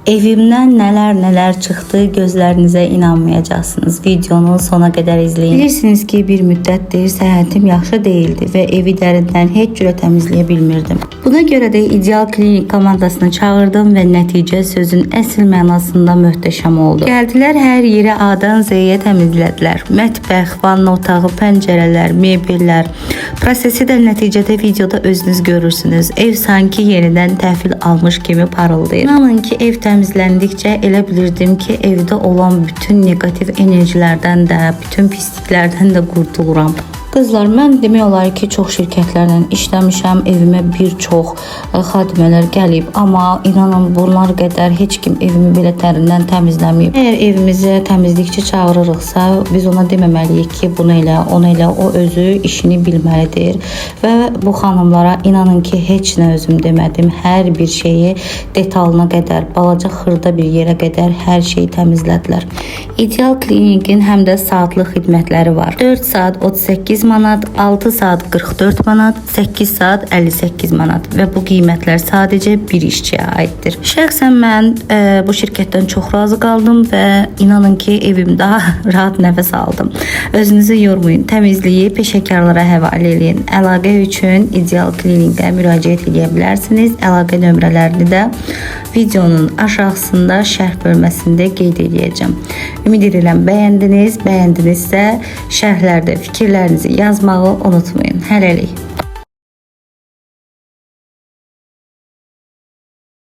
Evimdən nələr nələr çıxdı, gözlərinizə inanmayacaqsınız. Videonu sona qədər izləyin. Bilirsiniz ki, bir müddətdir səhhətim yaxşı deyildi və evi dərindən heç cürə təmizləyə bilmirdim. Buna görə də İdeal Klinik komandasını çağırdım və nəticə sözün əsl mənasında möhtəşəm oldu. Gəldilər, hər yeri A-dan Z-yə təmizlədilər. Mətbəx, vanna otağı, pəncərələr, mebellər. Prosesi də nəticədə videoda özünüz görürsünüz. Ev sanki yenidən təhvil almış kimi parıldayır. İnanın ki, ev təmizləndikcə elə bilirdim ki, evdə olan bütün neqativ enerjilərdən də, bütün pisliklərdən də qurtuluram. Qızlar, mən demək olar ki, çox şirkətlərlə işləmişəm, evimə bir çox xadimələr gəlib, amma inanın bunlar qədər heç kim evimi belə dərindən təmizləməyib. Əgər evimizə təmizlikçi çağırırıqsa, biz ona deməməliyik ki, bunu elə, onu elə, o özü işini bilməlidir. Və bu xanımlara inanın ki, heç nə özüm demədim. Hər bir şeyi detalına qədər, balaca xırda bir yerə qədər hər şeyi təmizlədilər. İdeal Klinikin həm də saatlıq xidmətləri var. 4 saat 38 manat, 6 saat 44 manat, 8 saat 58 manat və bu qiymətlər sadəcə bir işçiyə aiddir. Şəxsən mən bu şirkətdən çox razı qaldım və inanın ki, evim daha rahat nəfəs aldım. Özünüzü yormayın, təmizliyi peşəkarlara həvalə eləyin. Əlaqə üçün İdeal Klinikə müraciət edə bilərsiniz. Əlaqə nömrələrini də videonun aşağısında şərh bölməsində qeyd edəcəm. Ümid edirəm bəyəndiniz. Bəyəndinizsə şərhlərdə fikirlərinizi yazmağı unutmayın. Hələlik.